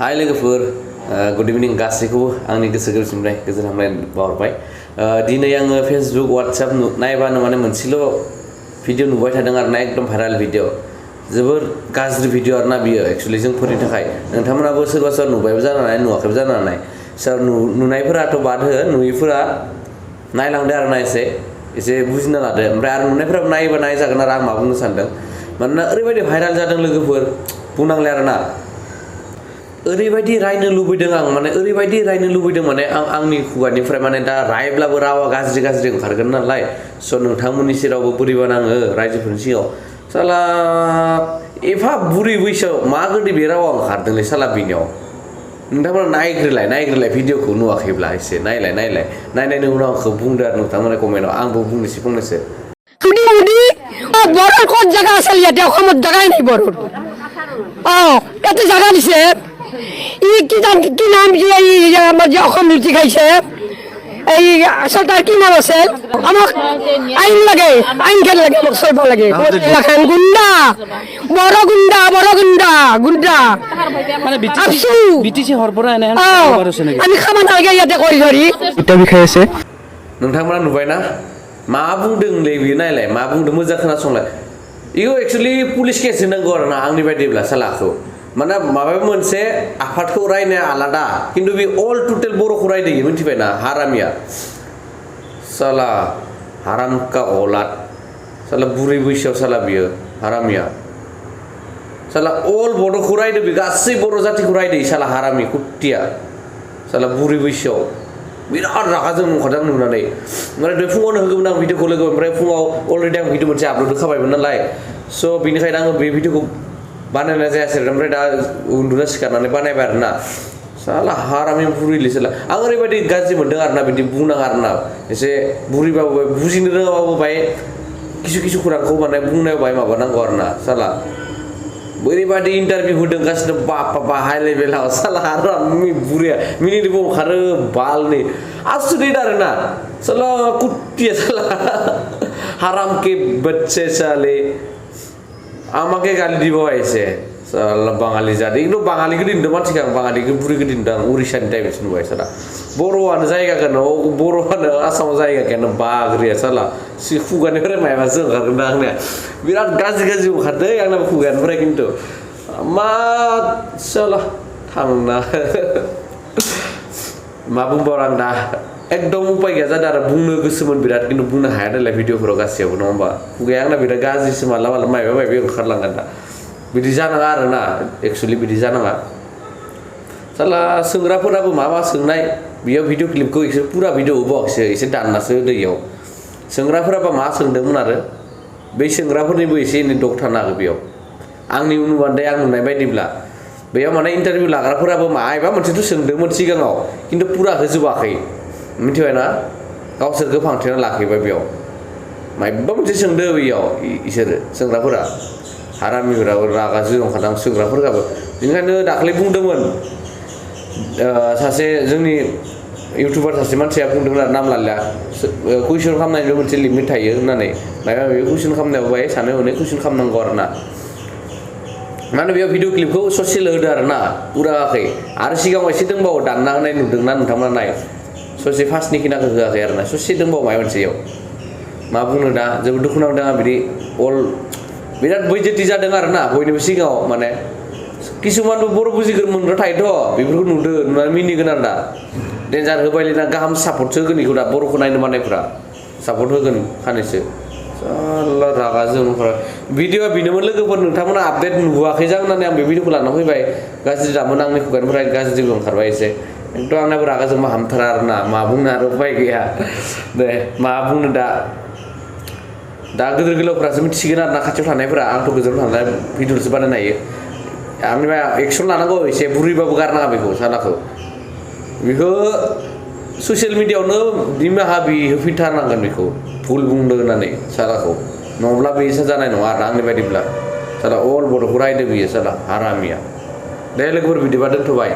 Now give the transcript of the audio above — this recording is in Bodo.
Hai लोगोफोर गुड इभिनिं गासैखौबो आंनि गोसो गोरबोनिफ्राय गोजोन हामलायनाय बावहरबाय दिनै आङो फेसबुक वाट्सएप नायबानो माने मोनसेल' भिडिअ नुबाय थादों आरोना एकदम भाइराल भिडिअ जोबोर गाज्रि भिडिअ आरोना बियो एक्चुअली जोंफोरनि थाखाय नोंथांमोनाबो सोरबा सोरबा नुबायबो जानो हानाय नुवाखैबो जानो हानाय सोर नुनायफोराथ' बाद हो नुयिफोरा नायलांदो आरोना एसे बुजिना लादो ओमफ्राय आरो नुनायफोराबो नायोबा नायजागोन आरो आं मा बुंनो सानदों मानोना ओरैबायदि भाइराल जादों लोगोफोर बुंनांला आरोना ओरैबायदि रायनो लुबैदों आं माने ओरैबायदि रायनो लुबैदों माने आंनि खुगानिफ्राय माने दा रायब्लाबो रावा गाज्रि ओंखारगोन नालाय स' नोंथांमोननि सेरावबो बोरैबा नाङो रायजोफोरनि सिगाङाव साला एफा बुरै बैसोआव मा गोदै बे रावा ओंखारदोंलै साला बिनियाव नोंथांमोना नायग्रोलाय भिडिअखौ नुवाखैब्ला एसे नायनायनि उनाव आंखौ बुंदो आरो नोंथांमोना कमेन्टआव आंबो बुंनोसै फंनैसो বড়োর কোন জায়গা আছে এটা অসমত জায়গাই নেই বড়োর এত জায়গা দিছে কি নাম আমার যে অসম লুচি খাইছে এই আসল তার কি নাম আছে আমাক আইন লাগে আইন খেল লাগে আমাক সইব লাগে গুন্ডা বড় গুন্ডা মানে বিটিসি হরপরা এনে আমি খাবার নাগে ইয়াতে করি ধরি এটা বিষয় আছে नोंथांमोना नुबायना मा बुंदोंलै बियो नायलाय मा बुंदों मोजां खोनासंलाय इयो एक्चुअली पुलिस केस होनांगौ आरोना आंनि बायदिब्ला सालाखौ माने माबा मोनसे आफादखौ रायनाया आलादा खिन्थु बे अल टटेल बर'खौ रायदों मिथिबायना हारामिया साला हाराम का औलाद साला बुरै बैसोआव साला बियो हारामिया साला अल बर'खौ रायदों बे गासै बर' जातिखौ रायदों साला हारामि कुत्तिया साला बुरै बैसोआव बिराद रागा जों ओंखारदों नुनानै ओमफ्राय फुङावनो होगौमोन आं भिडिअखौ लोगो ओमफ्राय फुङाव अलरेडि आं भिडिअ मोनसे आपल'ड खाबायमोन नालाय स' बेनिखायनो आङो बे भिडिअखौ बानायनाय जायासै ओमफ्राय दा उन्दुना सिखारनानै बानायबाय आरोना साला हारामि बुरैलै साला आं ओरैबायदि गाज्रि मोनदों आरोना बिदि बुंनाङा आरोना एसे बुरैबाबो बुजिनो रोङाबाबो बाय किसु खौरांखौ माने बुंनायाव बाय माबानांगौ आरोना साला ओरैबायदि इन्टारभिउ होदोंगासिनो बापा हाइ लेभेलाव साला हारामि बुरैया मिनिनोबो ओंखारो बालनि आसुरित आरोना साला कुत्तिया साला हाराम के बच्चे साले আমাকে গালি দিব আইছে সালা বাঙালি জাতি কিন্তু বাঙালিকে দিনতো মানसिखौ आं बाङालिखौ बुरैखौ दिनदों आं उरिसानि टाइपसो नुबाय साला बर'आनो जायगाखौनो बर'आनो आसामाव जायगाखौनो बाग्रिया साला सि खुगानिफ्राय मायाबासो ओंखारगोन दा आंनिया बिराद गाज्रि ओंखारदों आंनाबो खुगानिफ्राय खिन्थु मा साला थांना मा बुंबाव आं दा एकदम उपाय गैया जादों आरो बुंनो गोसोमोन बिराद खिन्थु बुंनो हाया नालाय भिडिअफोराव गासैयावबो नङा होमबा खुगाया आंना बिराद गाज्रिसो मालाबा मायबा ओंखारलांगोन दा बिदि जानाङा आरोना एक्चुअलि बिदि जानाङा साला सोंग्राफोराबो मा सोंनाय बेयाव भिडिअ क्लिपखौ एसे पुरा भिडिअ होबावाखैसो एसे दाननासो होदो इयाव सोंग्राफोराबा मा सोंदोंमोन आरो बै सोंग्राफोरनिबो एसे एनै दग थानो हागौ बेयाव आंनि नुबान्दै आं नुनाय बायदिब्ला बेयाव माने इन्टारभिउ लाग्राफोराबो मायबा मोनसेथ' सोंदोंमोन सिगाङाव खिन्थु पुरा होजोबाखै मिथिबायना गावसोरखौ फांथेना लाखैबाय बेयाव मायबा मोनसे सोंदो बेयाव इसोरो सोंग्राफोरा हारामिफोराबो रागा जों ओंखारदों सोंग्राफोराबो बेनिखायनो दाख्लै बुंदोंमोन सासे जोंनि इउटुबार सासे मानसिया बुंदोंमोन आरो नाम लालिया कुइसन खालामनायनिबो मोनसे लिमिट थायो होननानै मायबा माबि कुइसन खालामनायाव बाहाय सानै हनै कुइसन खालामनांगौ आरोना माने बेयाव भिडिअ क्लिपखौ ससेल होदो आरोना पुरा होआखै आरो सिगाङाव एसे दंबावो दानना होनाय नुदोंना नोंथांमोना नाय ससे फार्स्टनि खिनाखौ होआखै आरोना ससे दंबावो माबा मोनसेयाव मा बुंनो दा जोबोद दुखु नांदों आं बिदि अल बिराद बैजेति जादों आरोना बयनिबो सिगाङाव माने किसुमानबो बर' बुजिगोन मोनग्रा थायोथ' बेफोरखौ नुदो नुनानै मिनिगोन आरो दा डेन्जार होबायलै गाहाम सापर्टसो होगोन इखौ दा बर'खौ नायनो मानायफ्रा सापर्ट होगोन खानैसो साला रागा जोंनो भिडिअआ बेनोमोन लोगोफोर नोंथांमोना आपडेट नुवाखै जां होननानै आं बे भिडिअखौ लाना फैबाय गाज्रि दामोन आंनि खुगानिफ्राय गाज्रिबो ओंखारबाय एसे एकदम आंनाबो रागा जोंबा हामथारा आरोना मा बुंनो आरो उपाय गैया दे मा बुंनो दा गिदिर गोलावफ्रासो मिथिसिगोन आरोना खाथियाव थानायफोरा आंथ' गोजानाव थानाय भिडिअसो बानायनो हायो आंनिबा एक्सन लानांगौ एसे बुरैबाबो गारनाङा बेखौ सालाखौ बेखौ ससियेल मिडियायावनो बिमा होफिनथारनांगोन बेखौ भुल बुंदों होननानै सालाखौ नङाब्ला बेसो जानाय नङा आरोना आंनि बायदिब्ला साला अल बर'खौ रायदों बियो साला हारामिया दे लोगोफोर बिदिबा दोनथ'बाय